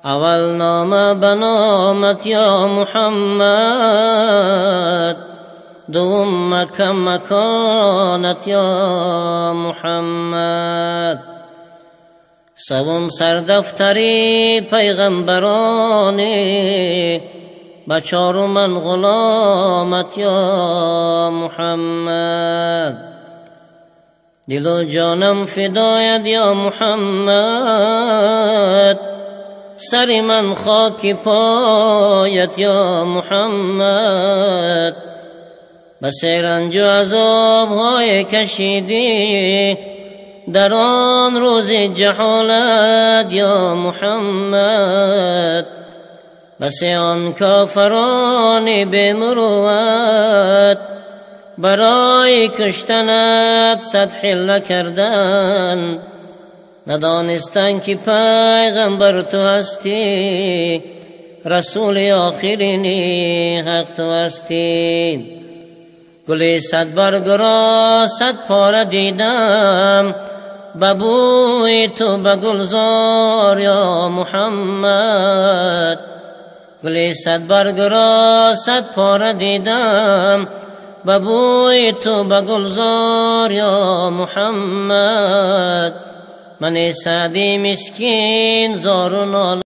اول نامه به نامت یا محمد، دوم مکه مکانت یا محمد، سوم سردفتری پیغمبرانی، به چهارم من غلامت یا محمد. دل و جانم فدایت یا محمد، سر من خاک پایت یا محمد. بس رنج و عذاب های کشیدی در آن روز جهالت یا محمد. بس آن کافران بی مروت برای کشتنت صد حیله کردند، ندانستند که پیغمبر تو هستی، رسول آخرینی حق تو هستی. گل صد برگ را صد پاره دیدم، به بوی تو به گلزار یا محمد. گل صد برگ را صد پاره دیدم، به بوی تو به گلزار یا محمد. من سعدی مسکین زار و ناله